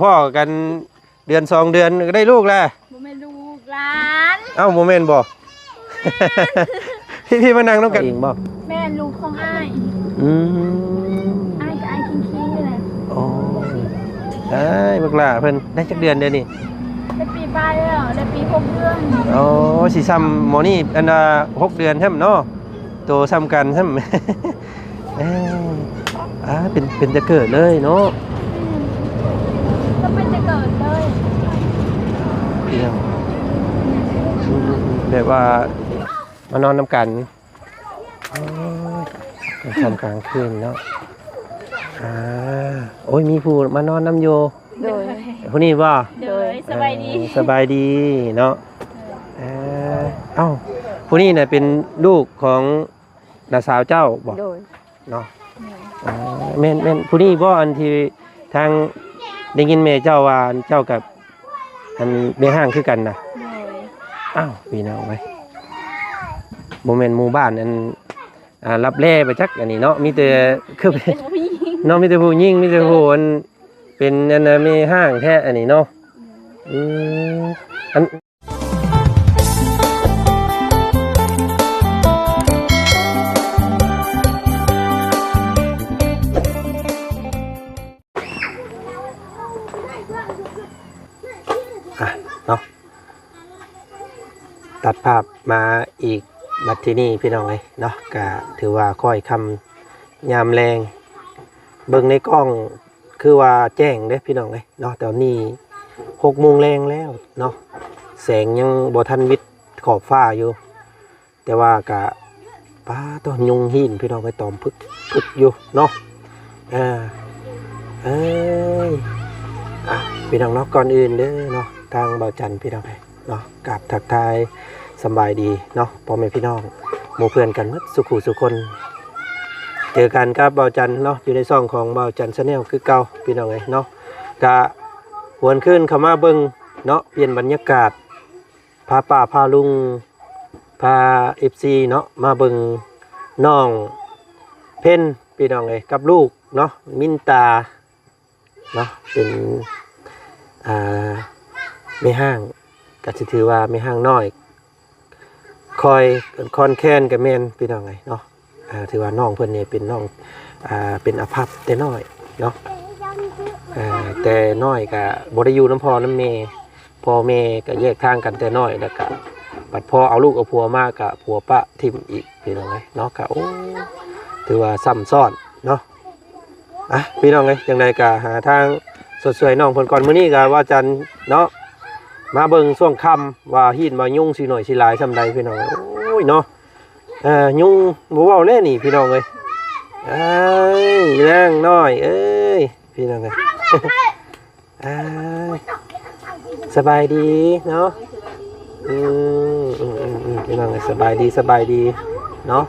ພໍ້ກັນເດືອນສອງເດືອນກໍໄດ້ລູກແລ້ວ. ບໍ່ແມ່ນລູກ ຫຼານ. ເອົ້າ ບໍ່ແມ່ນບໍ່? ພີ່ໆ ມານັ່ງນຳກັນເອງບໍ່? ແມ່ນລູກຂອງອ້າຍ. ອືມ ອ້າຍກໍອ້າຍຄິງໆ ນີ້ແຫຼະ. ໂອ້ ອ້າຍບັກຫຼ້າເພິ່ນໄດ້ຈັກເດືອນດຽວນີ້? ໄດ້ປີປາຍແລ້ວ ໄດ້ປີຫົກເດືອນ. ໂອ້ ຊິຊ່ຳໝໍນີ້ ອັນວ່າຫົກເດືອນຊ້ຳເນາະ ໂຕຊ່ຳກັນຊ້ຳ. ເອີ ອ່າ ເປັນ ເປັນແຕ່ເກີດເລີຍເນາະ. ກໍເປັນແຕ່ເກີດເລີຍ ພີ່ນ້ອງ. ອືມ ແບບວ່າມານອນນຳກັນ ໂອ້ຍ ຄ່ຳກາງຄືນເນາະ. ອ່າ ໂອ້ຍ ມີຜູ້ມານອນນຳຢູ່. ໂດຍ ຜູ້ນີ້ບໍ່? ໂດຍ ສະບາຍດີ. ເອີ ສະບາຍດີເນາະ. ເອີ ເອົ້າ ຜູ້ນີ້ນະເປັນລູກຂອງ ນ້າສາວເຈົ້າບໍ່? ໂດຍ ເນາະ. ແມ່ນ ເອີ ແມ່ນ ແມ່ນຜູ້ນີ້ບໍ່ ອັນທີ່ທາງໄດ້ຍິນແມ່ເຈົ້າວ່າ ອັນເຈົ້າກັບ ອັນແມ່ຮ້າງຄືກັນນະ? ໂດຍ. ອ້າວ ພີ່ນ້ອງເອີຍ ບໍ່ແມ່ນໝູ່ບ້ານ ອັນ ອ່າ ລັບແລບໍ່ຈັກ ອັນນີ້ເນາະ. ມີແຕ່ ຄື ເປັນຜູ້ຍິງ ເນາະ ມີແຕ່ຜູ້ຍິງ ມີແຕ່ຜູ້ ອັນ ເປັນ ອັນ ແມ່ຮ້າງແທ້ ອັນນີ້ເນາະ. ອືມ ອັນ ອ່ະ ເນາະ ຕັດພາບມາອີກບັດທີນີ້ ພີ່ນ້ອງເອີຍເນາະ. ກະຖືວ່າຄ້ອຍຄ່ຳຍາມແລງ ເບິ່ງໃນກ້ອງ ຄືວ່າແຈ້ງເດ້ພີ່ນ້ອງເອີຍເນາະ. ຕອນນີ້ຫົກໂມງແລງແລ້ວເນາະ ແສງຍັງບໍ່ທັນມິດຂອບຟ້າຢູ່ ແຕ່ວ່າກະ ປາດໂທ້ ຍຸງຮີນພີ່ນ້ອງເອີຍ ຕອມພຶກໆຢູ່ເນາະ. ເອີ ເອີຍ ອ່ະ ພີ່ນ້ອງເນາະ ກ່ອນອື່ນເດີເນາະ ທາງບ່າວຈັນ ພີ່ນ້ອງເອີຍ ເນາະ ກາບທັກທາຍສຳບາຍດີເນາະ ພໍ່ແມ່ພີ່ນ້ອງ ໝູ່ເພື່ອນກັນໝົດສູ່ຄູ່ສູ່ຄົນ. ເຈີກັນກັບບ່າວຈັນເນາະ ຢູ່ໃນຊ່ອງຂອງບ່າວຈັນ Channel ຄືເກົ່າ ພີ່ນ້ອງເອີຍເນາະ. ກະຫວນຄືນເຂົ້າມາເບິ່ງເນາະ ປ່ຽນບັນຍາກາດ ພາປ້າພາລຸງ ພາ ເອັຟຊີ ເນາະ ມາເບິ່ງນ້ອງເພັນ ພີ່ນ້ອງເອີຍ ກັບລູກເນາະ ມິນຕາ ເນາະ ເປັນ ອ່າ ແມ່ຮ້າງ ກໍຊິຖືວ່າແມ່ຮ້າງນ້ອຍ ຄອຍ ຄອນແຄນກໍແມ່ນ ພີ່ນ້ອງເອີຍເນາະ. ອ່າ ຖືວ່ານ້ອງເພິ່ນນີ້ເປັນນ້ອງ ອ່າ ເປັນອາພັບແຕ່ນ້ອຍເນາະ. ອ່າ ແຕ່ນ້ອຍກໍບໍ່ໄດ້ຢູ່ນຳພໍ່ນຳແມ່ ພໍ່ແມ່ກໍແຍກທາງກັນແຕ່ນ້ອຍ ແລ້ວກໍບັດພໍເອົາລູກເອົາຜົວມາກໍຜົວປະຖິ້ມອີກ ພີ່ນ້ອງເອີຍເນາະ. ກໍ ໂອ້ ຖືວ່າຊ້ຳຊ້ອນເນາະ. ອ່ະ ພີ່ນ້ອງເອີຍ ຈັ່ງໃດກໍຫາທາງຊົດຊ່ວຍນ້ອງເພິ່ນກ່ອນ. ມື້ນີ້ກໍວ່າຈັນເນາະ ມາເບິ່ງຊ່ວງຄ່ຳວ່າຮີນວ່າຍຸງຊິໜ້ອຍຊິຫຼາຍສ່ຳໃດ ພີ່ນ້ອງ. ໂອ້ຍເນາະ ເອີ ຍຸງບໍ່ເວົ້າແລ້ວນີ້ ພີ່ນ້ອງເອີຍ. ເອີຍ ອີນາງນ້ອຍເອີຍ ພີ່ນ້ອງເອີຍ. ອ່າ ສະບາຍດີເນາະ. ອືມ ອືມ ອືມ ອືມ ພີ່ນ້ອງເອີຍ ສະບາຍດີ ສະບາຍດີເນາະ.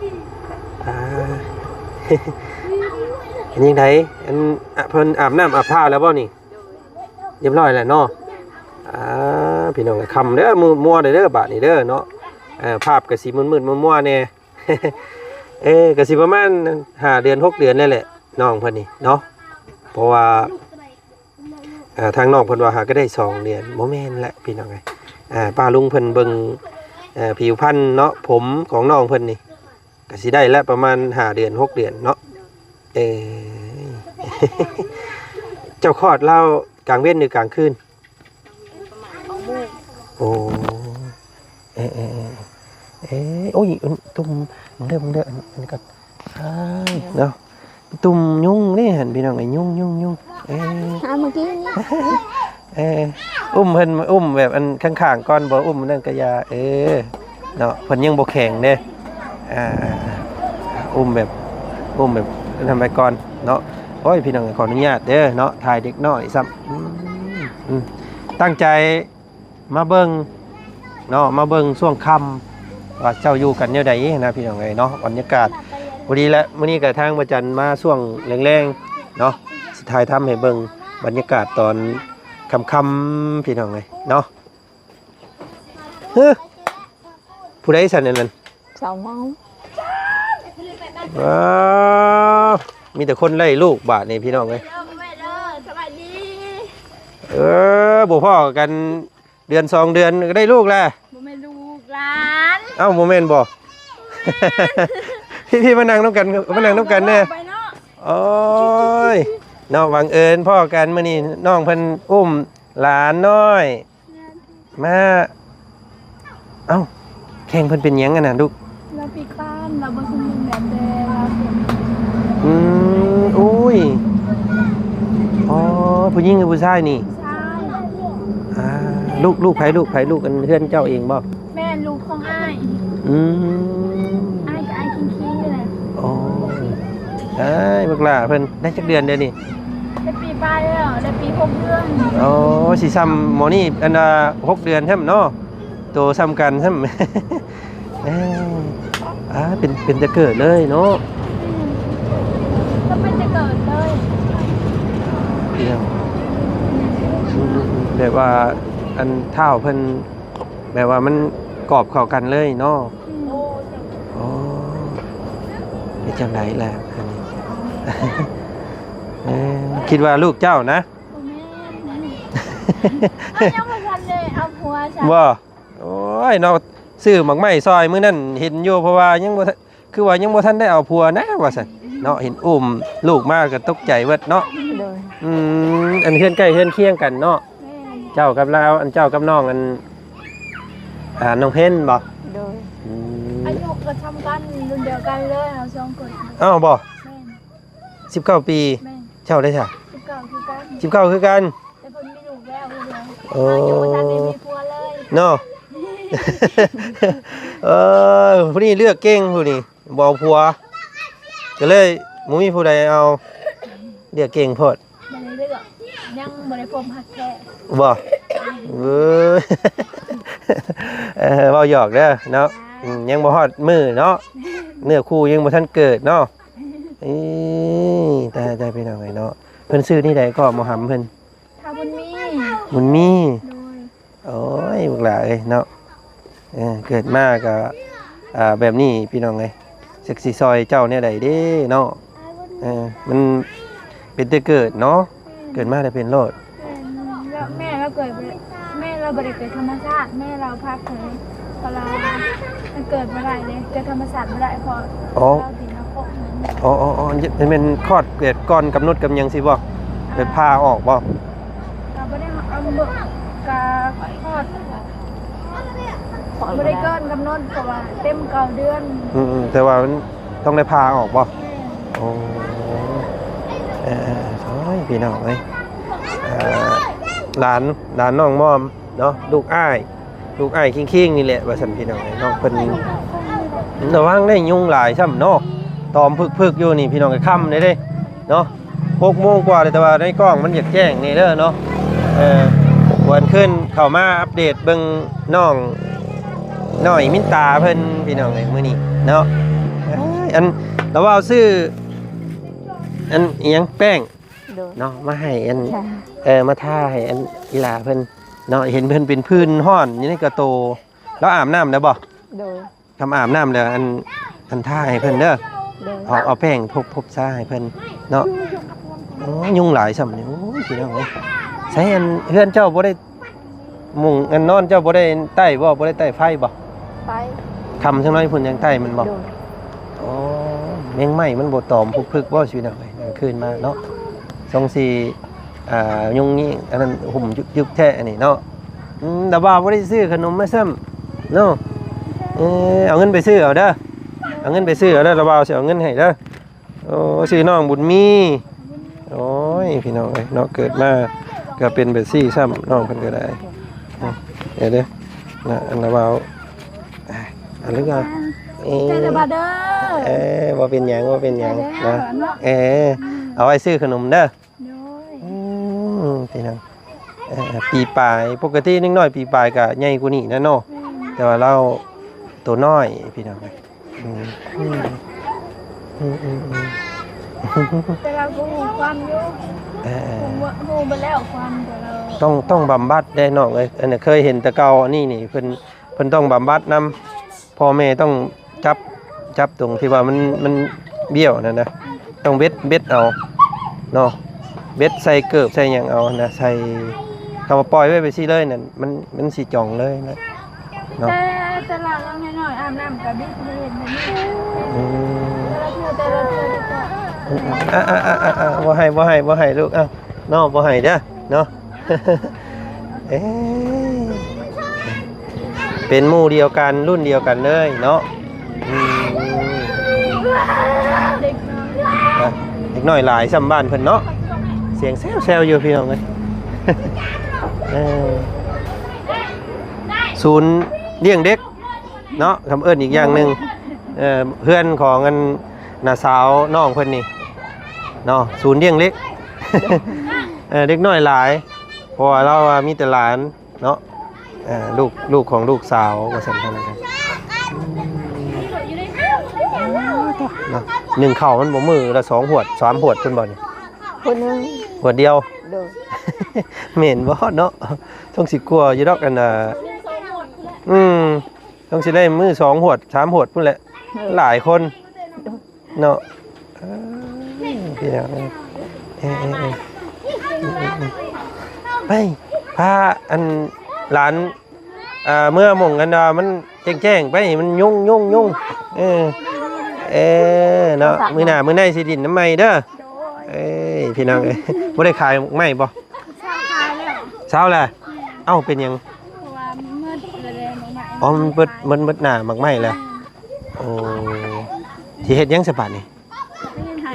ອ່າ ເປັນຈັ່ງໃດ ອັນ ອະ ເພິ່ນອາບນ້ຳອາບທ່າແລ້ວບໍ່ນີ້? ຮຽບຮ້ອຍແລ້ວເນາະ. ອ່າ ພີ່ນ້ອງເອີຍ ຄ່ຳເດີ ມືດມົວເດີ ບາດນີ້ເດີເນາະ. ເອີ ພາບກໍຊິມືດໆມົວໆແດ່. ເອີ ກໍຊິປະມານຫ້າເດືອນ ຫົກເດືອນນີ້ແຫຼະ ນ້ອງເພິ່ນນີ້ເນາະ. ເພາະວ່າ ເອີ ທາງນ້ອງເພິ່ນວ່າຫາກໍໄດ້ສອງເດືອນ ບໍ່ແມ່ນແຫຼະ ພີ່ນ້ອງເອີຍ. ເອີ ປ້າລຸງເພິ່ນເບິ່ງ ເອີ ຜິວພັນເນາະ ຜົມຂອງນ້ອງເພິ່ນນີ້ ກໍຊິໄດ້ລະປະມານຫ້າເດືອນ ຫົກເດືອນເນາະ. ເອີ ເຈົ້າຄອດລາວກາງເວັນ ຫຼື ກາງຄືນ? ປະມານສອງໂມງ. ໂອ້ ເອີ ເອີ ເອີ ເອີ ໂອ້ຍ ຕຸ່ມ ເດີ ເດີ ອັນ ອັນນີ້ກໍ ອ້າຍ ເນາະ ຕຸ່ມຍຸງເດ້ຫັ້ນ ພີ່ນ້ອງເອີຍ ຍຸງ ຍຸງ ຍຸງ. ເອີ ຫາເມື່ອກີ້ນີ້ ເອີ ອຸ້ມເພິ່ນ ອຸ້ມແບບອັນຂ້າງໆກ່ອນ ບໍ່ອຸ້ມນັ້ນກໍຢ່າ. ເອີ ເນາະ ເພິ່ນຍັງບໍ່ແຂງເດ້. ອ່າ ອຸ້ມແບບ ອຸ້ມແບບນັ້ນໄປກ່ອນເນາະ. ໂອ້ຍ ພີ່ນ້ອງ ຂໍອະນຸຍາດເດີເນາະ ຖ່າຍເດັກນ້ອຍຊ້ຳ. ອືມ ອືມ ຕັ້ງໃຈ ມາເບິ່ງເນາະ ມາເບິ່ງຊ່ວງຄ່ຳວ່າເຈົ້າຢູ່ກັນແນວໃດນະ ພີ່ນ້ອງເອີຍເນາະ. ບັນຍາກາດພໍດີແຫຼະ ມື້ນີ້ກໍທາງພະຈັນມາຊ່ວງແລງໆເນາະ ຊິຖ່າຍທຳໃຫ້ເບິ່ງບັນຍາກາດຕອນຄ່ຳໆ ພີ່ນ້ອງເອີຍເນາະ. ເຮີ ຜູ້ໃດຊັ້ນອັນນັ້ນ? ສາວເມົາ. ວ້າວ ມີແຕ່ຄົນໄລ່ລູກບາດນີ້ ພີ່ນ້ອງເອີຍ. ສະບາຍດີ. ເອີ ບໍ່ພໍ້ກັນເດືອນສອງເດືອນກໍໄດ້ລູກແລ້ວ. ບໍ່ແມ່ນລູກ ຫຼານ. ເອົ້າ ບໍ່ແມ່ນບໍ່? ພີ່ໆ ມານັ່ງນຳກັນ ມານັ່ງນຳກັນແດ່. ໄປເນາະ. ໂອ້ຍ ເນາະ ບັງເອີນພໍ້ກັນ ມື້ນີ້ນ້ອງເພິ່ນອຸ້ມຫຼານນ້ອຍ ແມ່ນ ມາ. ເອົ້າ ແຂ້ງເພິ່ນເປັນຫຍັງຫັ້ນນະລູກ? ລາວພິການ ລາວບໍ່ສົມບູນແບບແຕ່ລາວເປັນ. ອືມ ໂອ້ຍ ອໍ ຜູ້ຍິງຫຼືຜູ້ຊາຍນີ້? ຜູ້ຊາຍ. ອ່າ ລູກ ລູກໃຜ? ລູກໃຜ? ລູກອັນເຮືອນເຈົ້າເອງບໍ່? ແມ່ນ ລູກຂອງອ້າຍ. ອືມ ອ້າຍກັບອ້າຍຄິງໆ ນີ້ແຫຼະ. ອໍ ອ້າຍ ບັກຫຼ້າເພິ່ນໄດ້ຈັກເດືອນແລ້ວນີ້? ໄດ້ປີປາຍແລ້ວ ໄດ້ປີຫົກເດືອນ. ອໍ ຊິຊ່ຳໝໍນີ້ ອັນວ່າຫົກເດືອນຊ້ຳເນາະ ໂຕຊ່ຳກັນຊ້ຳ. ເອີ ອ່າ ເປັນ ເປັນແຕ່ເກີດເລີຍເນາະ. ອືມ ກໍເປັນແຕ່ເກີດເລີຍ. ແບບວ່າອັນທ້າວເພິ່ນ ແບບວ່າມັນກອບເຂົ້າກັນເລີຍເນາະ. ອືມ ໂອ້ ເຮັດຈັ່ງໃດລະອັນນີ້? ເອີ ຄິດວ່າລູກເຈົ້ານະ? ບໍ່ແມ່ນ ເຮົາຍັງບໍ່ທັນໄດ້ເອົາຜົວຊະ. ບໍ່? ໂອ້ຍເນາະ ຊື້ໝາກໄມ້ຊ່ອຍມື້ນັ້ນເຫັນຢູ່ ເພາະວ່າຍັງບໍ່ ຄືວ່າຍັງບໍ່ທັນໄດ້ເອົາຜົວນະວ່າຊັ້ນເນາະ. ເຫັນອຸ້ມລູກມາກໍຕົກໃຈເບິດເນາະ. ໂດຍ. ອືມ ອັນເຮືອນໃກ້ເຮືອນຄຽງກັນເນາະ. ແມ່ນ ເຈົ້າກັບລາວ ອັນເຈົ້າກັບນ້ອງ ອັນ ອ່າ ນ້ອງເພັນບໍ່? ໂດຍ. ອືມ ອາຍຸກໍສ່ຳກັນ ລຸ້ນດຽວກັນເລີຍ ເຮົາສອງຄົນ. ອ້າວ ບໍ່? ແມ່ນ ສິບເກົ້າປີ. ແມ່ນ. ເຈົ້າເດ້ຊະ? ສິບເກົ້າຄືກັນ. ສິບເກົ້າຄືກັນ. ແຕ່ເພິ່ນມີລູກແລ້ວຜູ້ດຽວ. ໂອ້ ຍັງບໍ່ທັນໄດ້ມີຜົວເລີຍເນາະ. ເອີ ຜູ້ນີ້ເລືອກເກັ່ງ ຜູ້ນີ້ບໍ່ເອົາຜົວ ກໍເລີຍບໍ່ມີຜູ້ໃດເອົາ. ເລືອກເກັ່ງໂພດ. ບໍ່ໄດ້ເລືອກ ຍັງບໍ່ໄດ້ພົບຮັກແທ້. ບໍ່? ເອີ ເອີ ເວົ້າຫຍອກເດີເນາະ. ອືມ ຍັງບໍ່ຮອດມື້ເນາະ ເນື້ອຄູ່ຍັງບໍ່ທັນເກີດເນາະ. ອີ ຕາຍ ຕາຍ ພີ່ນ້ອງເອີຍເນາະ. ເພິ່ນຊື່ນີ້ໃດກໍ ໝໍຫຳເພິ່ນ? ທ້າວບຸນມີ. ບຸນມີ. ໂດຍ. ໂອ້ຍ ບັກຫຼ້າເອີຍເນາະ ເອີ ເກີດມາກໍ ອ່າ ແບບນີ້ພີ່ນ້ອງເອີຍ ຈັກຊິຊ່ອຍເຈົ້າແນວໃດເດ້ເນາະ. ເອີ ມັນເປັນແຕ່ເກີດເນາະ. ແມ່ນ. ເກີດມາແລ້ວເປັນໂລດ. ແມ່ນ ແມ່ລາວເກີດ ແມ່ລາວບໍ່ໄດ້ເກີດທຳມະຊາດ ແມ່ລາວພາເກີດ ເພາະວ່າມັນເກີດບໍ່ໄດ້ເດ້ ເກີດທຳມະຊາດບໍ່ໄດ້ ເພາະ ອໍ ລາວຕິດໜ້າອົກ. ອໍ ອໍ ແມ່ນຄອດເກີດກ່ອນກຳນົດກຳຫຍັງຊີ້ບໍ່? ໄປຜ່າອອກບໍ່? ກໍບໍ່ໄດ້ ເອີ ກໍຄອດ ບໍ່ໄດ້ກ່ອນກຳນົດ ເພາະວ່າເຕັມເກົ້າເດືອນ. ອືມ ແຕ່ວ່າມັນຕ້ອງໄດ້ຜ່າອອກບໍ່? ແມ່ນ. ໂອ້ ເອີ ໂອ້ຍ ພີ່ນ້ອງເອີຍ ເອີ ຫຼານ ຫຼານນ້ອງມອມເນາະ ລູກອ້າຍ ລູກອ້າຍຄິງໆ ນີ້ແຫຼະວ່າຊັ້ນ ພີ່ນ້ອງເອີຍເນາະ. ເພິ່ນລະວັງໄດ້ຍຸງຫຼາຍຊ້ຳເນາະ ຕອມພຶກໆ ຢູ່ນີ້ ພີ່ນ້ອງເອີຍ ຄ່ຳເດ້ເນາະ. ຫົກໂມງກວ່າແລ້ວ ແຕ່ວ່າໃນກ້ອງມັນຢາກແຈ້ງແດ່ເດີເນາະ. ເອີ ວັນຄືນເຂົ້າມາອັບເດດເບິ່ງນ້ອງນ້ອຍມິນຕາເພິ່ນ ພີ່ນ້ອງເອີຍ ມື້ນີ້ເນາະ. ເອີຍ ອັນລາວວ່າຊື້ອັນອີ່ຫຍັງ ແປ້ງ ໂດຍ ເນາະ ມາໃຫ້ອັນ ເອີ ມາທາໃຫ້ອັນອີ່ຫຼ້າເພິ່ນເນາະ. ເຫັນເພິ່ນເປັນຜື່ນຮ້ອນຢູ່ໃນກະໂຕ. ລາວອາບນ້ຳແລ້ວບໍ່? ໂດຍ. ຄຳອາບນ້ຳແລ້ວ ອັນ ອັນ ທາໃຫ້ເພິ່ນເດີ. ໂດຍ. ເອົາ ເອົາແປ້ງພົບ ພົບຊາໃຫ້ເພິ່ນເນາະ. ໂອ້ຍ ຍຸງຫຼາຍຊ້ຳນີ້. ໂອ້ຍ ພີ່ນ້ອງເອີຍ ໃສ ອັນ ເຮືອນເຈົ້າບໍ່ໄດ້ ມຸງ ອັນ ນອນເຈົ້າບໍ່ໄດ້ໄຕ້ບໍ່? ບໍ່ໄດ້ໄຕ້ໄຟບໍ່? ໄຕ້. ຄ່ຳຈັກໜ້ອຍພຸ້ນຈັ່ງໄຕ້ແມ່ນບໍ່? ໂດຍ. ໂອ້ ແມງໄມ້ມັນບໍ່ຕອມພຶກໆ ບໍ່? ຊີວິດເຮົາເອີຍ ກາງຄືນມາເນາະ ສົງຊິ ອ່າ ຍຸງນີ້ ອັນນັ້ນຫຸ້ມຍຶກໆ ແທ້ອັນນີ້ເນາະ. ອືມ ລາວບ່າວບໍ່ໄດ້ຊື້ຂະໜົມມາຊ້ຳເນາະ. ເອີ ເອົາເງິນໄປຊື້ເອົາເດີ ເອົາເງິນໄປຊື້ເອົາເດີ ລາວບ່າວຊິເອົາເງິນໃຫ້ເດີ. ໂອ້ ຊື່ນ້ອງບຸນມີ. ໂອ້ຍ ພີ່ນ້ອງເອີຍເນາະ ເກີດມາກໍເປັນແບບຊີ້ຊ້ຳ ນ້ອງເພິ່ນກໍໄດ້. ເອີ ເດີນະ ອັນລາວບ່າວ ອັນນີ້ກໍ ເອີ ເອີ ບໍ່ເປັນຫຍັງ ບໍ່ເປັນຫຍັງນະ. ເອີ ເອົາໄວ້ຊື້ຂະໜົມເດີ. ໂດຍ. ອືມ ພີ່ນ້ອງ ເອີ ປີປາຍ ປົກກະຕິເດັກນ້ອຍປີປາຍກະໃຫຍ່ກວ່ານີ້ແຫຼະເນາະ. ແມ່ນ. ແຕ່ວ່າລາວໂຕນ້ອຍ ພີ່ນ້ອງ. ອືມ ອືມ ອືມ ອືມ ອືມ ແຕ່ລາວກໍຮູ້ຄວາມຢູ່. ເອີ ເອີ ຮູ້ ຮູ້ເບິດແລ້ວຄວາມ ແຕ່ລາວ ຕ້ອງ ຕ້ອງບຳບັດເດ້ນ້ອງເອີຍ. ອັນນັ້ນເຄີຍເຫັນແຕ່ເກົ່າ ອັນນີ້ນີ້ ເພິ່ນ ເພິ່ນຕ້ອງບຳບັດນຳ. ພໍ່ແມ່ຕ້ອງຈັບ ຈັບຕົງທີ່ວ່າມັນ ມັນບ້ຽວນັ້ນນະ ຕ້ອງເບັດ ເບັດເອົາເນາະ ເບັດໃສ່ເກີບໃສ່ຫຍັງເອົານະ ໃສ່ ຄຳວ່າປ່ອຍໄວ້ແບບຊີ້ເລີຍນັ້ນ ມັນ ມັນຊິຈ່ອງເລີຍນະເນາະ. ແຕ່ ແຕ່ລະນ້ອຍໆ ອາບນ້ຳກະບິດ ບໍ່ເຫັນແບບນີ້. ອືມ ແຕ່ລະເທື່ອ ແຕ່ລະເທື່ອ ອືມໆ ອາໆ ບໍ່ໃຫ້ ບໍ່ໃຫ້ ບໍ່ໃຫ້ລູກ. ເອົ້າ ນ້ອງບໍ່ໃຫ້ເດີເນາະ. ເອີ ເປັນໝູ່ດຽວກັນ ລຸ້ນດຽວກັນເລີຍເນາະ. ອືມ ອ່ະ ເດັກນ້ອຍຫຼາຍຊ່ຳບ້ານເພິ່ນເນາະ. ສຽງແຊວໆຢູ່ພີ່ນ້ອງເອີຍ. ເອີ ສູນລ້ຽງເດັກເນາະ ຄຳເອີ້ນອີກຢ່າງໜຶ່ງ. ເອີ ເຮືອນຂອງອັນ ນ້າສາວນ້ອງເພິ່ນນີ້ເນາະ ສູນລ້ຽງເດັກ. ເອີ ເດັກນ້ອຍຫຼາຍ ເພາະວ່າລາວວ່າມີແຕ່ຫຼານ ເນາະ. ເອີ ລູກ ລູກຂອງລູກສາວວ່າຊັ້ນເນາະ. ໜຶ່ງເຂົ້າມັນບໍ່ມື້ລະສອງຫວດສາມຫວດພຸ້ນບໍ່ນີ້? ຜູ້ໜຶ່ງ ຫວດດຽວ. ໂດຍ ແມ່ນບໍ່ເນາະ? ຕ້ອງຊິກວ່າຢູ່ດອກ ອັນນ່າ ອືມ ຕ້ອງຊິໄດ້ມື້ສອງຫວດສາມຫວດພຸ້ນແຫຼະ. ເອີ ຫຼາຍຄົນ ເນາະ. ເອີ ພີ່ນ້ອງເອີຍ ເອີ ເອີ ເອີ ໄປ ພາອັນຫຼານ ເອີ ເມືອໝ່ອງອັນວ່າມັນແຈ້ງໆ ໄປ ມັນຍຸງ ຍຸງ ຍຸງ. ເອີ ເອີ ເນາະ ມື້ໜ້າມື້ໃນຊິດິນນຳໃໝ່ເດີ. ເອີຍ ພີ່ນ້ອງເອີຍ ບໍ່ໄດ້ຂາຍໝາກໄມ້ບໍ່? ເຊົາແລ້ວ ເຊົາແລ້ວ. ເອົ້າ ເປັນຫຍັງ? ເພາະວ່າມັນໝົດແລ້ວ ໝາກໄມ້. ອໍ ມັນເບິດ ມັນເບິດໜ້າໝາກໄມ້ແລ້ວ. ໂອ້ ຊິເຮັດຫຍັງຊະບາດນີ້? ເຮັດໄຮ່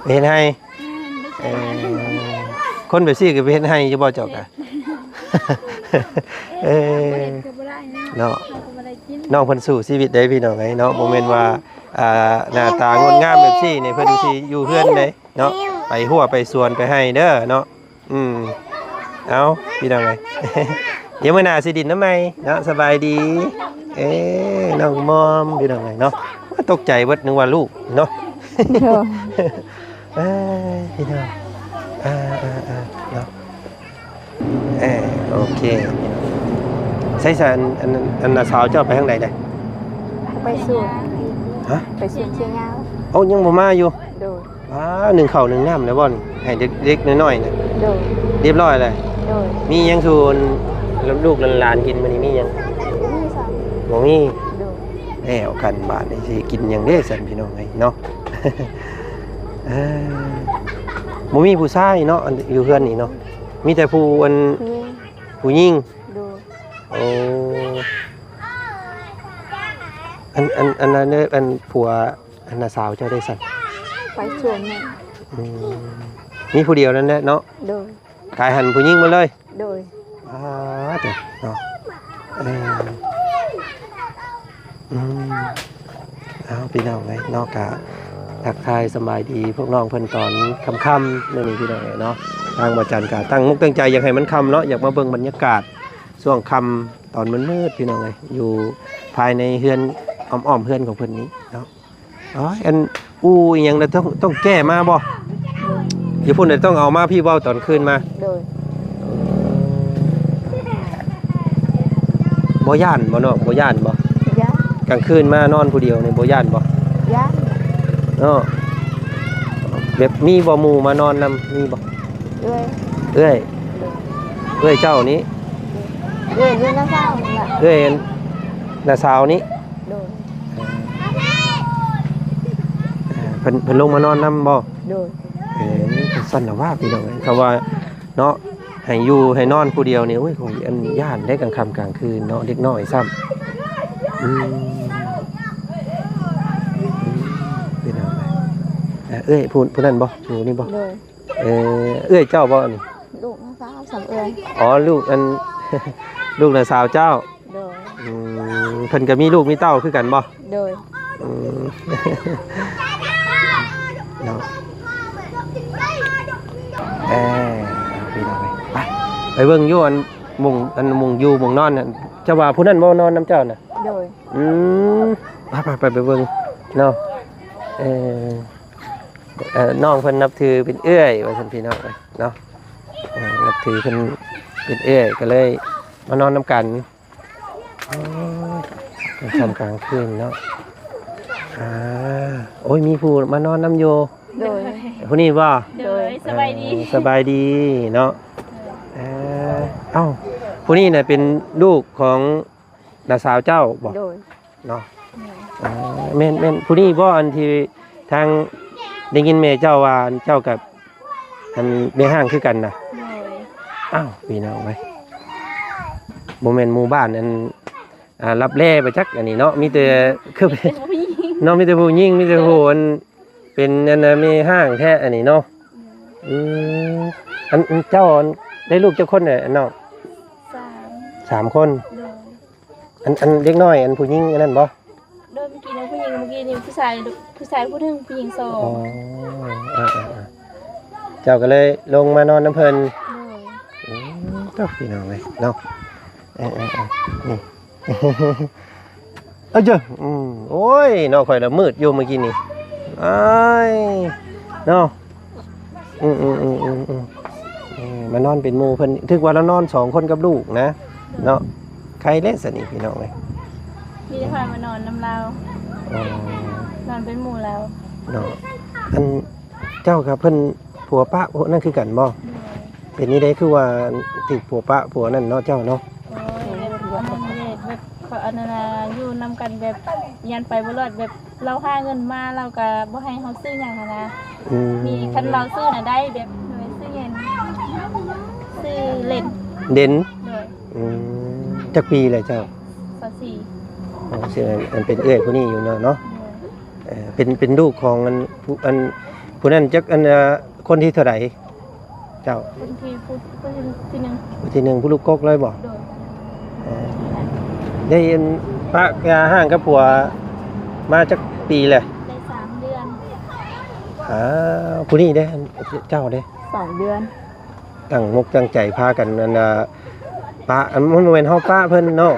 ເຮັດໄຮ່. ແມ່ນ ໄປ ເອີ ເຮັດໄຮ່. ຄົນແບບຊີ້ກໍໄປເຮັດໄຮ່ຢູ່ບໍ່ເຈົ້າກະ? ເອີ ບໍ່ເຮັດກໍບໍ່ໄດ້ເນາະ ເນາະ ເຮົາກໍບໍ່ໄດ້ກິນ. ນ້ອງເພິ່ນສູ້ຊີວິດເດ້ພີ່ນ້ອງເອີຍເນາະ ບໍ່ແມ່ນວ່າ ອ່າ ໜ້າຕາງົດງາມແບບຊີ້ນີ້ເພິ່ນຊິຢູ່ເຮືອນເດ້ເນາະ ໄປຮົ້ວໄປສວນໄປໄຮ່ເດີເນາະ. ອືມ ເອົາ ພີ່ນ້ອງເອີຍ ດຽວມື້ໜ້າຊິດິນນຳໃໝ່ເນາະ. ສະບາຍດີ. ເອີ ນ້ອງມອມ ພີ່ນ້ອງເອີຍເນາະ ຕົກໃຈເບິດ ນຶກວ່າລູກເນາະ. ໂດຍ ເອີ ພີ່ນ້ອງ ເອີ ເອີ ເນາະ. ເອີ ໂອເຄ ໃສຊະ ອັນ ອັນ ອັນນ້າສາວເຈົ້າໄປທາງໃດເດ້? ໄປສວນ. ຮະ? ໄປສວນເຊຍຍາວ. ໂອ້ ຍັງບໍ່ມາຢູ່? ໂດຍ. ວ້າ ໜຶ້ງເຂົ້າໜຶ້ງນ້ຳແລ້ວບໍ່ນີ້? ໃຫ້ເດັກ ເດັກນ້ອຍໆນະ. ໂດຍ. ຮຽບຮ້ອຍແລ້ວ? ໂດຍ. ມີຫຍັງສູ່ລູກຫຼານກິນມື້ນີ້ ມີຫຍັງ? ບໍ່ມີ. ໂດຍ. ແລ້ວກັນບາດນີ້ ຊິກິນຫຍັງເດ້ຊັ້ນ ພີ່ນ້ອງເອີຍເນາະ. ເອີ ບໍ່ມີຜູ້ຊາຍເນາະ ອັນ ຢູ່ເຮືອນນີ້ເນາະ ມີແຕ່ຜູ້ ອັນ ຜູ້ຍິງ. ໂດຍ. ໂອ້ ອັນ ອັນ ອັນນັ້ນເດີ ອັນຜົວ ອັນນ້າສາວເຈົ້າໄດ້ຊັ້ນ? ໄປສວນແມ່. ອືມ ມີຜູ້ດຽວນັ້ນແຫຼະເນາະ. ໂດຍ. ກາຍຫັນຜູ້ຍິງໝົດເລີຍ. ໂດຍ. ອາ ເນາະ ເອີ ອືມ ເອົາ ພີ່ນ້ອງເອີຍເນາະ ກະທັກທາຍສະບາຍດີພວກນ້ອງເພິ່ນຕອນຄ່ຳໆ ມື້ນີ້ ພີ່ນ້ອງເອີຍເນາະ. ທາງບໍ່ຈັນກະຕັ້ງມຸກຕັ້ງໃຈຢາກໃຫ້ມັນຄ່ຳເນາະ ຢາກມາເບິ່ງບັນຍາກາດຊ່ວງຄ່ຳຕອນມືດໆ ພີ່ນ້ອງເອີຍ ຢູ່ພາຍໃນເຮືອນ ອ້ອມໆເຮືອນຂອງເພິ່ນນີ້ເນາະ. ອໍ ອັນອູ່ອີ່ຫຍັງນະ ຕ້ອງ ຕ້ອງແກ້ມາບໍ່? ຢູ່ພຸ້ນນະ ຕ້ອງເອົາມາພີ້ບໍ່ຕອນຄືນມາ? ໂດຍ. ບໍ່ຢ້ານບໍ່ນ້ອງ? ບໍ່ຢ້ານບໍ່? ຢ້ານ. ກາງຄືນມານອນຜູ້ດຽວນີ້ບໍ່ຢ້ານບໍ່? ຢ້ານ. ເນາະ ແບບມີບໍ່ໝູ່ມານອນນຳ ມີບໍ່? ເອື້ອຍ. ເອື້ອຍ. ໂດຍ. ເອື້ອຍເຈົ້ານີ້? ເອື້ອຍຢູ່ນ້າສາວນີ້ລະ. ເອື້ອຍນ້າສາວນີ້? ໂດຍ. ເອີ ເພິ່ນ ເພິ່ນລົງມານອນນຳບໍ່? ໂດຍ. ເອີ ຊັ້ນລະວ່າ ພີ່ນ້ອງເອີຍ ຄຳວ່າເນາະ ໃຫ້ຢູ່ໃຫ້ນອນຜູ້ດຽວນີ້ ໂອ້ຍ ຂ້ອຍອັນຢ້ານເດ້ ກາງຄ່ຳກາງຄືນເນາະ ເດັກນ້ອຍຊ້ຳ. ອືມ ອືມ ພີ່ນ້ອງເອີຍ ເອື້ອຍຜູ້ ຜູ້ນັ້ນບໍ່? ຜູ້ນີ້ບໍ່? ໂດຍ. ເອີ ເອື້ອຍເຈົ້າບໍ່ອັນນີ້? ລູກນ້າສາວສຳເອື້ອຍ. ອໍ ລູກອັນ ລູກນ້າສາວເຈົ້າ. ໂດຍ. ອືມ ເພິ່ນກໍມີລູກມີເຕົ້າຄືກັນບໍ່? ໂດຍ. ອືມ ເນາະ ເອີ ພີ່ນ້ອງເອີຍ ໄປ ໄປເບິ່ງຢູ່ອັນ ໝ່ອງ ອັນໝ່ອງຢູ່ໝ່ອງນອນນັ້ນ ເຈົ້າວ່າຜູ້ນັ້ນບໍ່ນອນນຳເຈົ້ານະ? ໂດຍ. ອືມ ໄປ ໄປ ໄປ ໄປເບິ່ງເນາະ ເອີ ເອີ ນ້ອງເພິ່ນນັບຖືເປັນເອື້ອຍວ່າຊັ້ນ ພີ່ນ້ອງເອີຍເນາະ ເອີ ນັບຖືເພິ່ນເປັນເອື້ອຍ ກໍເລີຍມານອນນຳກັນ. ໂອ້ຍ ກາງຄ່ຳກາງຄືນເນາະ ອ່າ ໂອ້ຍ ມີຜູ້ມານອນນຳຢູ່. ໂດຍ. ຜູ້ນີ້ບໍ່? ໂດຍ ສະບາຍດີ ເອີ ສະບາຍດີເນາະ ເອີ ເອົ້າ ຜູ້ນີ້ນະເປັນລູກຂອງນ້າສາວເຈົ້າບໍ? ໂດຍ ເນາະ ແມ່ນ ອໍ ແມ່ນ ແມ່ນຜູ້ນີ້ບໍ ອັນທີ່ທາງໄດ້ຍິນແມ່ເຈົ້າວ່າເຈົ້າກັບອັນແມ່ຮ້າງຄືກັນນະ? ໂດຍ ອ້າວ ພີ່ນ້ອງເອີຍ ບໍ່ແມ່ນໝູ່ບ້ານອັນ ອ່າ ລັບແລໄປຈັກອັນນີ້ເນາະ ມີແຕ່ ຄື ເປັນຜູ້ຍິງ ເນາະ ມີແຕ່ຜູ້ຍິງ ມີແຕ່ຜູ້ອັນ ເປັນອັນນະແມ່ຮ້າງແທ້ອັນນີ້ເນາະ. ອືມ ອັນ ອັນເຈົ້າອັນໄດ້ລູກຈັກຄົນແຫຼະນ້ອງ? ສາມ ສາມຄົນ. ໂດຍ ອັນ ອັນເດັກນ້ອຍ ອັນຜູ້ຍິງອັນນັ້ນບໍ່? ໂດຍ ເມື່ອກີ້ນີ້ຜູ້ຍິງ ເມື່ອກີ້ນີ້ຜູ້ຊາຍ ຜູ້ຊາຍຜູ້ໜຶ່ງ ຜູ້ຍິງສອງ. ອໍ ເອີໆໆ ເຈົ້າກໍເລີຍລົງມານອນນຳເພິ່ນ. ໂດຍ ອືມ ໂທ້ ພີ່ນ້ອງເອີຍເນາະ ເອີໆໆ ນີ້ ເອີເຈົ້າ ອືມ ໂອ້ຍ ເນາະ ຂ້ອຍລະມືດຢູ່ມື້ກີ້ນີ້ ອ້າຍ ເນາະ ອືມໆໆໆ ເອີ ມານອນເປັນໝູ່ເພິ່ນ ຖືກວ່າລາວນອນສອງຄົນກັບລູກນະ ເນາະ ໄຄແລ້ວຊະນີ້ ພີ່ນ້ອງເອີຍ ມີແຕ່ຂ້ອຍມານອນນຳລາວ. ອໍ ນອນເປັນໝູ່ລາວ ເນາະ ອັນ ເຈົ້າກັບເພິ່ນຜົວປະພວກນັ້ນຄືກັນບໍ່? ໂດຍ ເປັນແນວໃດຄືວ່າຖືກຜົວປະຜົວນັ້ນເນາະເຈົ້າເນາະ? ໂອ້ຍ ແບບອັນນັ້ນເດ ແບບເຂົາອັນນັ້ນນະ ຢູ່ນຳກັນແບບຢ້ານໄປບໍ່ລອດ ແບບລາວຫາເງິນມາລາວກໍບໍ່ໃຫ້ເຮົາຊື້ຫຍັງຫັ້ນນະ. ອືມ ມີຄັນລາວຊື້ນະໄດ້ ແບບຊື້ຫຍັງ ຊື້ເຫຼັ້ນ ເຫຼັ້ນ. ໂດຍ ອືມ ຈັກປີແລ້ວເຈົ້າ? ຊາວສີ່. ອໍ ຊິອັນເປັນເອື້ອຍຜູ້ນີ້ຢູ່ເນາະ ເນາະ. ໂດຍ ເອີ ເປັນ ເປັນລູກຂອງອັນ ຜູ້ ອັນ ຜູ້ນັ້ນຈັກ ອັນ ເອີ ຄົນທີເທົ່າໃດເຈົ້າ? ຄົນທີ ຜູ້ ຜູ້ທີໜຶ່ງ. ຜູ້ທີໜຶ່ງ ຜູ້ລູກກົກເລີຍບໍ? ໂດຍ ເອີ ໄດ້ອັນປະຢ່າຮ້າງກັບຜົວມາຈັກປີແລ້ວ? ໄດ້ສາມເດືອນ. ອ້າວ ຜູ້ນີ້ເດ້ ອັນເຈົ້າເດ້? ສອງເດືອນ. ຕັ້ງອົກຕັ້ງໃຈພາກັນ ອັນ ອ່າ ປະ ອັນ ມັນບໍ່ແມ່ນເຮົາປະເພິ່ນເນາະ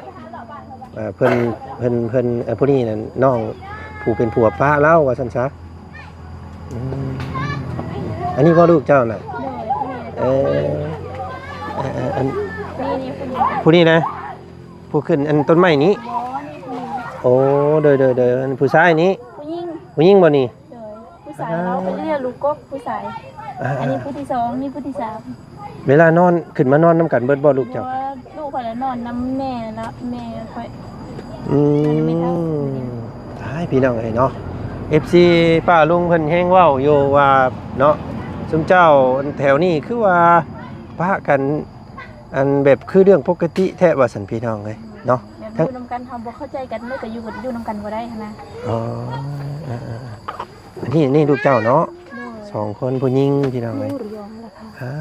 ເອີ ເພິ່ນ ເພິ່ນ ເພິ່ນ ເອີ ຜູ້ນີ້ນັ້ນ ນ້ອງຜູ້ເປັນຜົວປະລາວວ່າຊັ້ນຊະ. ອືມ ອັນນີ້ບໍ່ລູກເຈົ້ານະ? ໂດຍ ເອີ ເອີ ເອີ ອັນ ນີ້ ນີ້ ຜູ້ນີ້ ຜູ້ນີ້ນະ ຜູ້ຂຶ້ນອັນຕົ້ນໄມ້ນີ້? ບໍ່ ນີ້ຜູ້ຍິງ. ໂອ້ ໂດຍ ໂດຍ ໂດຍ ອັນຜູ້ຊາຍນີ້? ຜູ້ຍິງ. ຜູ້ຍິງບໍ່ນີ້? ໂດຍ ຜູ້ຊາຍ ອ່າ ລາວໄປເລືອກລູກກົກຜູ້ຊາຍ. ອ່າ ອັນນີ້ຜູ້ທີສອງ ນີ້ຜູ້ທີສາມ. ເວລານອນ ຂຶ້ນມານອນນຳກັນເບິດບໍ່ລູກເຈົ້າ? ບໍ່ ລູກຂ້ອຍລະນອນນຳແມ່ລະ ແມ່ຂ້ອຍ. ອືມ ຕາຍ ພີ່ນ້ອງເອີຍເນາະ ເອັຟຊີ ປ້າລຸງເພິ່ນແຮງເວົ້າຢູ່ວ່າເນາະ ຊຸມເຈົ້າແຖວນີ້ຄືວ່າປະກັນ ອັນແບບຄືເລື່ອງປົກກະຕິແທ້ວ່າຊັ້ນ ພີ່ນ້ອງເອີຍເນາະ. ແບບຢູ່ນຳກັນເຮົາບໍ່ເຂົ້າໃຈກັນ ແລ້ວກໍຢູ່ ຢູ່ນຳກັນບໍ່ໄດ້ຫັ້ນນະ. ອໍ ເອີໆໆ ອັນນີ້ ນີ້ລູກເຈົ້າເນາະ? ໂດຍ ສອງຄົນຜູ້ຍິງ ພີ່ນ້ອງເອີຍ. ອ່າ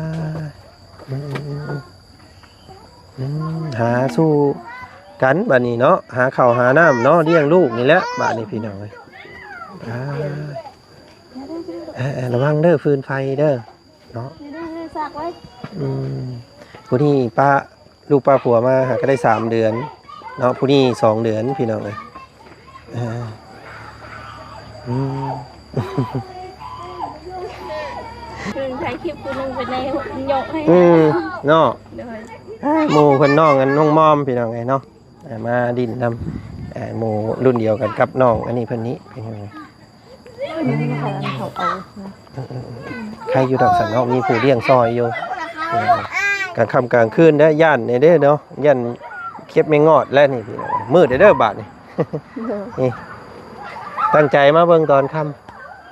ອືມ ອືມ ຫາສູ່ກັນບາດນີ້ເນາະ ຫາເຂົ້າຫານ້ຳເນາະ ລ້ຽງລູກນີ້ແຫຼະບາດນີ້ ພີ່ນ້ອງເອີຍ. ອ່າ ເອີໆ ລະວັງເດີ ຟືນໄຟເດີ. ເນາະ ອືມ ຜູ້ນີ້ປະລູກປະຜົວມາຫາກໍໄດ້ສາມເດືອນເນາະ ຜູ້ນີ້ສອງເດືອນ ພີ່ນ້ອງເອີຍ. ເອີ ອືມ ເພິ່ນຖ່າຍຄລິບຜູ້ໜຶ່ງເພິ່ນໄດ້ຍົກໃຫ້ ອືມ ເນາະ. ໂດຍ ເອີ ໝູ່ເພິ່ນ ນ້ອງອັນ ນ້ອງມອມ ພີ່ນ້ອງເອີຍເນາະ. ອ່າ ມາຫຼິ້ນນຳ ເອີ ໝູ່ລຸ້ນດຽວກັນກັບນ້ອງອັນນີ້ເພິ່ນນີ້ ເປັນຫຍັງ? ອືມ ເຂົາເອົາ ໄຄຢູ່ດອກ ສັນເນາະ ມີຜູ້ລ້ຽງຊ່ອຍຢູ່. ເອີ ກາງຄ່ຳກາງຄືນເດ້ ຢ້ານແດ່ເດ້ເນາະ ຢ້ານເກັບແມງງອດແລ້ວນີ້ ມືດເດີບາດນີ້. ນີ້ ຕັ້ງໃຈມາເບິ່ງຕອນຄ່ຳ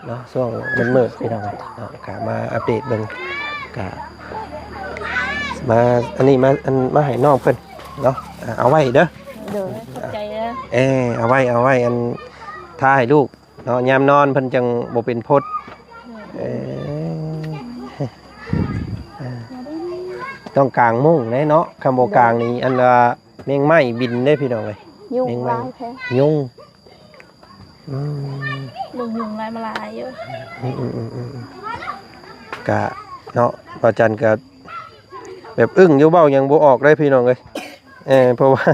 ເນາະ ຊ່ວງມືດໆ ພີ່ນ້ອງເນາະ ກະມາອັບເດດເບິ່ງ ກະມາ ອັນນີ້ມາ ອັນ ມາໃຫ້ນ້ອງເພິ່ນເນາະ. ເອົາໄວ້ເດີ. ໂດຍ ຂອບໃຈເດີ. ເອີ ເອົາໄວ້ ເອົາໄວ້ ອັນ ຖ້າໃຫ້ລູກເນາະ ຍາມນອນເພິ່ນຈັ່ງບໍ່ເປັນພົດ. ເອີ ຕ້ອງກາງມຸ້ງເດ້ເນາະ ຄັນບໍ່ກາງນີ້ ອັນວ່າ ແມງໄມ້ບິນເດ້ພີ່ນ້ອງເອີຍ. ຍຸງ ແມງໄມ້ ຫຼາຍແທ້ ຍຸງ. ອືມ ເບິ່ງຍຸງຫຼາຍມາຫຼາຍຢູ່. ອືມໆ ກະເນາະ ບ່າວຈັນກະແບບອຶ້ງຢູ່ ເວົ້າຫຍັງບໍ່ອອກເດ້ພີ່ນ້ອງເອີຍ. ເອີ ເພາະວ່າ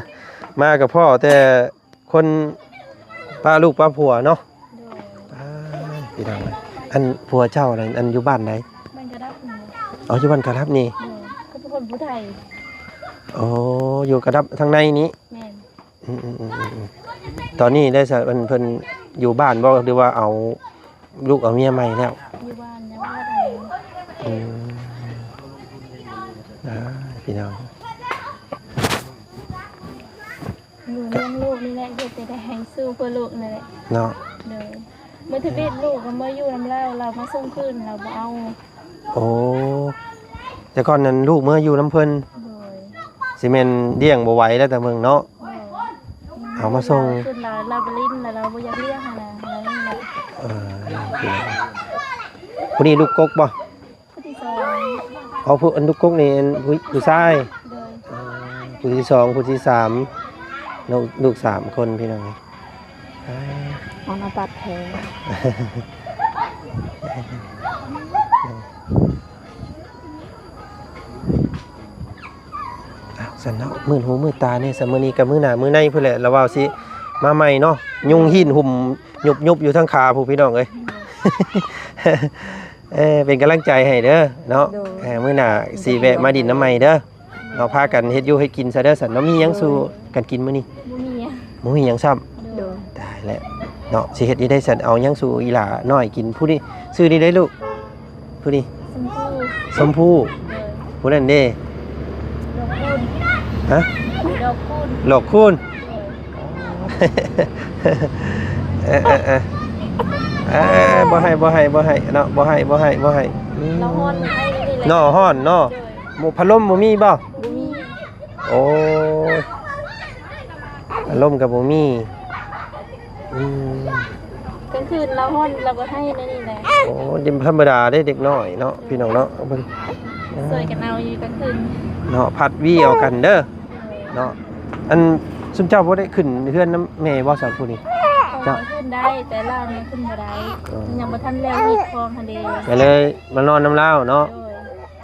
ມາກໍພໍ້ແຕ່ ຄົນປະລູກປະຜົວເນາະ. ໂດຍ ອ່າ ພີ່ນ້ອງເອີຍ ອັນຜົວເຈົ້ານັ້ນ ອັນຢູ່ບ້ານໃດ? ບ້ານກະດັບນີ້. ອໍ ຢູ່ບ້ານກະດັບນີ້. ໂດຍ ກໍເປັນຄົນຜູ້ໄທ. ອໍ ຢູ່ກະດັບທາງໃນນີ້. ແມ່ນ. ອືມໆ ຕອນນີ້ໄດ້ສະ ເພິ່ນ ເພິ່ນຢູ່ບ້ານບໍ່ ຫຼືວ່າເອົາ ລູກເອົາເມຍໃໝ່ແລ້ວ? ຢູ່ບ້ານຍັງບໍ່ໄດ້. ອືມ ອ່າ ພີ່ນ້ອງ ລູກ ລ້ຽງລູກນີ້ແຫຼະ ເຮັດແຕ່ໃດໃຫ້ສູ້ເພື່ອລູກນີ້ແຫຼະ ເນາະ ໂດຍ ມື້ທຳອິດລູກກໍມາຢູ່ນຳລາວ ລາວມາສົ່ງຄືນ ລາວບໍ່ເອົາ ໂອ້ ແຕ່ກ່ອນນັ້ນລູກເມືອຢູ່ນຳເພິ່ນ ໂດຍ ຊິແມ່ນລ້ຽງບໍ່ໄຫວແລ້ວ ແຕ່ເບິ່ງເນາະ ໂດຍ ເອົາມາສົ່ງ ຄືລາວ ລາວໄປຫຼິ້ນ ລາວບໍ່ຢາກລ້ຽງຫັ້ນນະ ລາວນີ້ແຫຼະ ເອີ ຜູ້ນີ້ລູກກົກບໍ່? ຜູ້ທີສອງ ອໍ ຜູ້ ອັນລູກກົກນີ້ ອັນຜູ້ ຜູ້ຊາຍ ໂດຍ ເອີ ຜູ້ທີສອງ ຜູ້ທີສາມ ລູກ ລູກສາມຄົນ ພີ່ນ້ອງ ເອີ ອອນເອົາຕັດແທ້ ອ້າວ ຊັ້ນເນາະ ມື່ນຫູມືດຕາແດ່ ຊັ້ນມື້ນີ້ກັບມື້ໜ້າມື້ໃນພຸ້ນແຫຼະ ລະວ່າຊິມາໃໝ່ເນາະ ຍຸງຫີນຫຸ່ມຍຸບໆຢູ່ທາງຂາພຸ້ນ ພີ່ນ້ອງເອີຍ ເອີ ເປັນກຳລັງໃຈໃຫ້ເດີເນາະ ໂດຍ ເອີ ມື້ໜ້າຊິແວະມາດິນນຳໃໝ່ເດີ ເນາະ ພາກັນເຮັດຢູ່ເຮັດກິນຊະເດີ ຊັ້ນເນາະ ມີຫຍັງສູ່ກັນກິນມື້ນີ້? ບໍ່ມີຫຍັງ ບໍ່ມີຫຍັງຊ້ຳ ໂດຍ ຕາຍແລ້ວເນາະ ຊິເຮັດຈັ່ງໃດຊັ້ນ ເອົາຫຍັງສູ່ອີ່ຫຼ້ານ້ອຍກິນ ຜູ້ນີ້ຊື່ນີ້ໄດ໋ລູກ ຜູ້ນີ້ ຊົມພູ ຊົມພູ ໂດຍ ຜູ້ນັ້ນເດ? ດອກຄູນ ຮະ? ດອກຄູນ ດອກຄູນ ໂດຍ ເອີ ເອີ ເອີ ເອີ ບໍ່ໃຫ້ ບໍ່ໃຫ້ ບໍ່ໃຫ້ເນາະ ບໍ່ໃຫ້ ບໍ່ໃຫ້ ບໍ່ໃຫ້ ອືມ ໜໍ່ຮ້ອນ ໜໍ່ຮ້ອນເນາະ ໂດຍ ໝູກພັດລົມບໍ່ມີບໍ່? ບໍ່ມີ ໂອ້ຍ ອາລົມກໍບໍ່ມີ ອືມ ກາງຄືນລາວຮ້ອນລາວກໍໄຫ້ແນວນີ້ແຫຼະ ໂອ້ ທຳມະດາເດ້ເດັກນ້ອຍເນາະ ພີ່ນ້ອງເນາະ ເບິ່ງ ຊ່ວຍກັນເອົາຢູ່ກາງຄືນເນາະ ພັດວີເອົາກັນເດີເນາະ ອັນ ຊຸມເຈົ້າບໍ່ໄດ້ຂຶ້ນເຮືອນນຳແມ່ບໍ່ ສາວຜູ້ນີ້? ເຈົ້າ ເຈົ້າ ຂຶ້ນໄດ້ ແຕ່ລາວນີ້ຂຶ້ນບໍ່ໄດ້ ເອີ ຍັງບໍ່ທັນແລ້ວຮີດຄອງຫັ້ນເດ ກໍເລີຍມານອນນຳລາວເນາະ ໂດຍ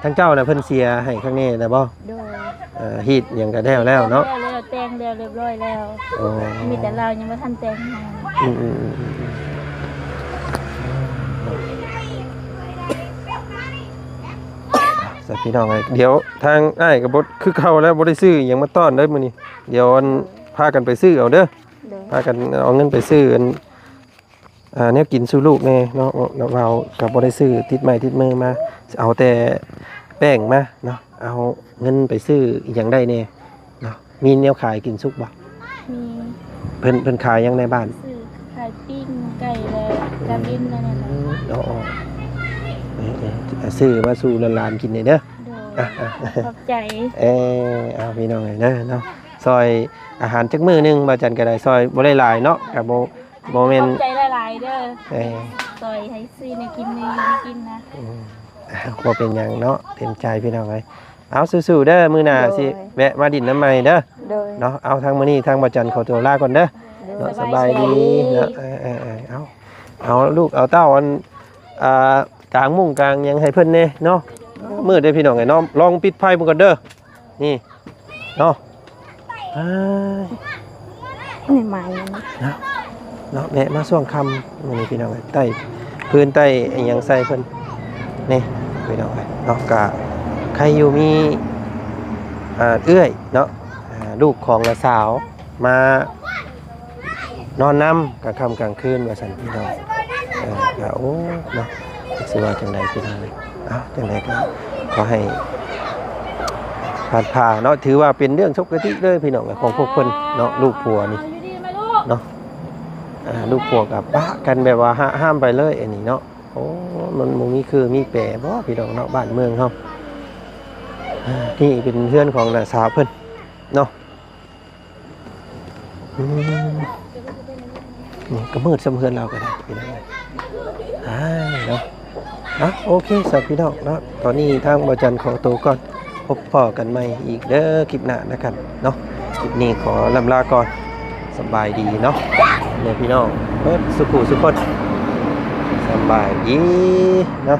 ທາງເຈົ້ານະເພິ່ນເສຍໃຫ້ຂ້າງແນ່ແລ້ວບໍ່? ໂດຍ ເອີ ຮີດຫຍັງກໍແລ້ວແລ້ວເນາະ ແລ້ວ ແລ້ວ ແຕ່ງແລ້ວຮຽບຮ້ອຍແລ້ວ ໂອ້ ມີແຕ່ລາວຍັງບໍ່ທັນແຕ່ງໃຫ້ ອືມໆ ສະ ພີ່ນ້ອງເອີຍ ດຽວທາງອ້າຍກໍບໍ່ຄືເກົ່າແລ້ວ ບໍ່ໄດ້ຊື້ຫຍັງມາຕ້ອນເດີມື້ນີ້ ດຽວອັນ ພາກັນໄປຊື້ເອົາເດີ ໂດຍ ພາກັນເອົາເງິນໄປຊື້ອັນ ອ່າ ແນວກິນສູ່ລູກແດ່ເນາະ ລະວ່າກໍບໍ່ໄດ້ຊື້ຕິດໄມ້ຕິດມືມາ ເອົາແຕ່ແປ້ງມາເນາະ ເອົາເງິນໄປຊື້ອີ່ຫຍັງໄດ້ແດ່ເນາະ ມີແນວຂາຍກິນສຸກບໍ່? ມີ ເພິ່ນ ເພິ່ນຂາຍຫຍັງໃນບ້ານ? ຊື້ຂາຍປີ້ງໄກ່ ແລະ ກາເບັນ ແນວນັ້ນແຫຼະ ອືມ ອໍໆ ເອີໆ ຊື້ມາສູ່ຫຼານໆກິນແດ່ເດີ ໂດຍ ອ່ະໆ ຂອບໃຈ ເອີ ເອົາ ພີ່ນ້ອງເອີຍເດີເນາະ ຊ່ອຍອາຫານຈັກມື້ໜຶ່ງ ບ່າວຈັນກໍໄດ້ ຊ່ອຍບໍ່ໄດ້ຫຼາຍເນາະ ກໍບໍ່ ບໍ່ແມ່ນ ຂອບໃຈຫຼາຍໆເດີ ເອີ ຊ່ອຍໃຫ້ຊື້ແນວກິນ ແນວຢູ່ແນວກິນນະ ອືມ ບໍ່ເປັນຫຍັງເນາະ ເຕັມໃຈພີ່ນ້ອງເອີຍ ເອົາ ສູ້ໆເດີ ມື້ໜ້າ ໂດຍ ຊິແວະມາດິນນຳໃໝ່ເດີ ໂດຍ ເນາະ ເອົາ ທາງມື້ນີ້ທາງບ່າວຈັນຂໍຕົວລາກ່ອນເດີ ໂດຍ ເນາະ ສະບາຍດີ ສະບາຍດີເນາະ ເອີໆໆ ເອົາ ເອົາລູກເອົາເຕົ້າ ອັນ ອ່າ ກາງມຸ້ງກາງຫຍັງໃຫ້ເພິ່ນແດ່ເນາະ ໂດຍ ມືດເດ້ພີ່ນ້ອງເອີຍເນາະ ລອງປິດໄຟເບິ່ງກ່ອນເດີ ນີ້ ເນາະ ອ້າຍ ນີ້ໄມ້ ເນາະ ເນາະ ແວະມາຊ່ວງຄ່ຳມື້ນີ້ພີ່ນ້ອງເອີຍ ໄຕ້ພື້ນໄຕ້ອີ່ຫຍັງໃສ່ເພິ່ນ ນີ້ພີ່ນ້ອງເອີຍເນາະ ກະໃຄ່ຢູ່ມີ ອ່າ ເອື້ອຍເນາະ ອ່າ ລູກຂອງນ້າສາວມາ ນອນນຳກາງຄ່ຳກາງຄືນວ່າຊັ້ນພີ່ນ້ອງ ເອີ ກໍ ໂອ້ ເນາະ ຊິວ່າຈັ່ງໃດພີ່ນ້ອງ ເອົ້າ ຈັ່ງໃດກໍຂໍໃຫ້ຜ່ານຜ່າເນາະ ຖືວ່າເປັນເລື່ອງປົກກະຕິເລີຍພີ່ນ້ອງ ຂອງພວກເພິ່ນເນາະ ລູກຜົວນີ້ເນາະ ອ່າ ລູກຜົວກໍປະກັນແບບວ່າ ຫະຫ້າມໄປເລີຍອັນນີ້ເນາະ ໂອ້ ມັນບໍ່ມີຄືມີແປບໍ່ພີ່ນ້ອງເນາະ ບ້ານເມືອງເຮົາ ອ່າ ນີ້ເປັນເຮືອນຂອງນ້າສາວເພິ່ນເນາະ. ອືມ ນີ້ກໍມືດສ່ຳເຮືອນລາວກໍໄດ້ພີ່ນ້ອງເອີຍ ອ້າຍເນາະ ອ່ະ ໂອເຄ ສຳລັບພີ່ນ້ອງເນາະ ຕອນນີ້ທາງບ່າວຈັນຂໍໂຕກ່ອນ ພົບພໍ້ກັນໃໝ່ອີກເດີ ຄລິບໜ້ານະກັນເນາະ ຄລິບນີ້ຂໍລ່ຳລາກ່ອນ ສະບາຍດີເນາະ ເດີພີ່ນ້ອງເບິດສູ່ຜູ້ສູ່ຄົນ ສະບາຍດີເນາະ.